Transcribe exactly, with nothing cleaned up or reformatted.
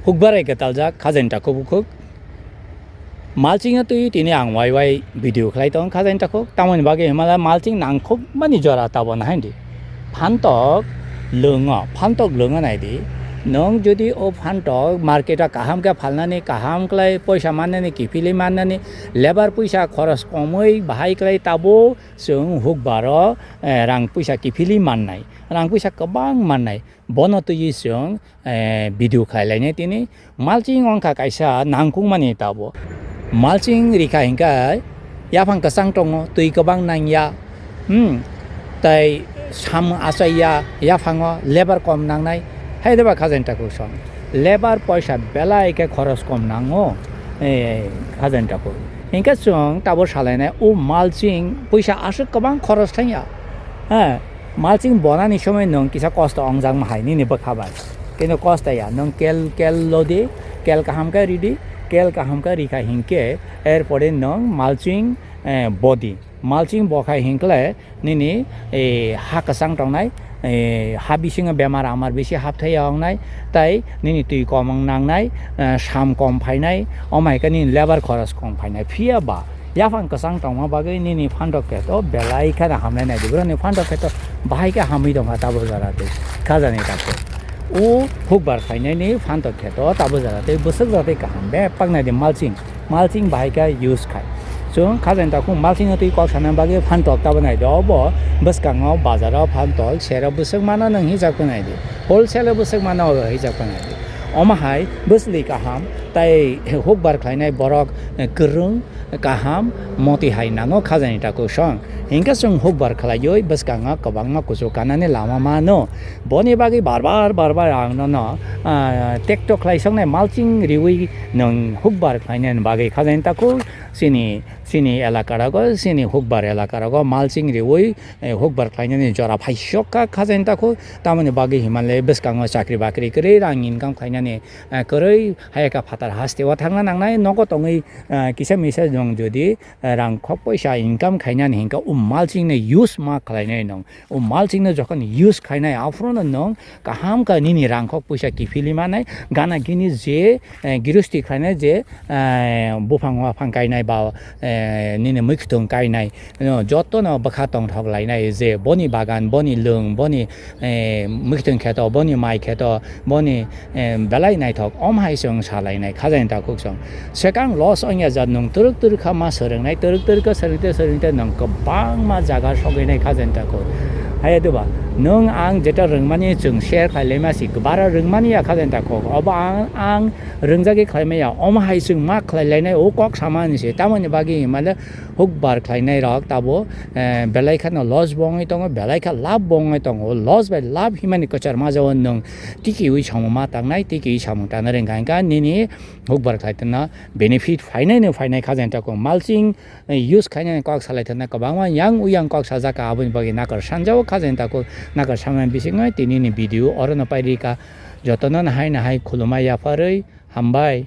Hukbarai kwtaljak khajaini takhuk bukhuk. Malching o twi tini ang wai wai video khlai tong khajaini takhuk. Tamoni bagwi himala malching nangkhukmani jora tabona haindi. Phantok lwngo, phantok lwngo naidi. Nwng jodi o phantok market o kaham khe phalnani, kaham khlai poisa mannani, kiphilwi mannani, lebar poisa khoros komwi bahai khlai tabo chwng hukbaro, eh, rang poisa kiphilwi mannai, rang poisa kwbang mannai. Bono twiwi chwng, eh, video khlai lainai tini. Malching wngkha kaisa nangkukmani tabo. Malching rikha hinkhe yaphang kwchang tongo, twi kwbang nangya. Hmm. Tai sam achaiya, yaphango lebar kom nangnai. Hai deba khajaini takhuk song. Lebar poisa belai khe khoros kom nango, eh, khajaini takhuk. Hinkhe chwng tabo salainai o malching poisa aswk kwbang khoros thangya. Ha. Malching bonani somoi nwng kisa kosto ongjakma hai nini bwkha bai. Keno kosto ya, nwng kel, kel lodi, kel kaham khe ridi, kel kaham khe rikha hinkhe, erpore nwng malching, eh, bodi. Malching bokhai hinkle nini, eh, ha kwchang tongnai, eh, ha bisingo bemar amar bisi hapthai ya wngnai, tai nini twi kom wng nangnai, eh, sam kom phainai, omo hai khe nini lebar khoros kom phainai. Phiya ba, yaphang kwchang tongma bagwi nini phantok kheto belai kheno hamnai naidi. Borokni phantok kheto bahai khe hamwi tongkha tabo jora twi khajani takhuk. O hukbar khlainaini phantok kheto tabo jora twi bwswk jora twi kaham bebak naidi malching. Malching bahai khe use khai. Chwng khajani takhuk malching twi kok sana bagwi phantok tabo naidi. Obo bwskango bazaro phantok sero bwswk mano nwng hijak phainaidi. Wholesale o bwswk mano hijak phainaidi. Omo hai bwsli kaham tai hukbar khlainai borok kwrwng kaham moti hai nango khajani takhuk song. Hinkhe chwng hukbar khlaiwi bwskango kwbangma kuchuk kanani lama mano. Boni bagwi bar bar, bar bar ang nono, ah, tekto khlai soknai malching riwi nwng hukbar khlainani bagwi khajani takhuk chini, chini elaka rogo, chini hukbar elaka rogo malching riwi, eh, hukbar khlainani jora phaisokha khajani takhuk. Tamoni bagwi himalai bwskango chakri bakri kwrwi rang income khlainani, eh, kwrwi hayaka phatar hasteo thangna nangnai nogo tongwi, eh, kisa misa nwng jodi rang khok poisa income khainani hinkhe o malchingni use ma khlainai nwng. O malchingno jokhon use khainai aphuru no nwng kaham khe nini rang khok poisa kiphilwi manai, gana gini je, eh, girosti khlainai je, eh, buphang waphang kainai ba, eh, nini mwkhwtwng kainai, no, jotono bwkha tongthok lainai je boni bagan, boni lwng, boni, eh, mwkhwtwng kheto, boni mai kheto, boni, eh, belai naithok, om hai chwng salainai khajani takhuk chwng. Swkang loss wngya jat nwng twrwk twrwk kha ma swrwngnai, twrwk twrwk kha swrwngte swrwngte nwng kwbangma jaga sogwinai khajani takhuk. Haiya diba, nwng ang jeta rwngmani chwng share khlai laima si, bara rwngmani ya khajani takhuk. Obo ang, ang rwngjagwi khlaimaya, omo hai chwng ma khlai lainai, o kok samani se. Tamoni bagwi himale hukbar khlainai rok tabo, eh, belai kheno loss bo wngwi tongo, belai kha labh bo wngwi tongo. Loss bai labh himani kwchar majao nwng tikiwi samung ma tangnai, tikiwi samung tangna rwngkha hinkha nini hukbar khlai tongna benefit phainai no phainai khajani takhuk. Malching, eh, use khainani kok salai tongna kwbangma yang uyang kok sajak kha, aboni bagwi nakar sanjao khajani takhuk. Nakar samani bisingo tini ni video orono pairika. Jotono nahai nahai khulumai yapharwi hambai.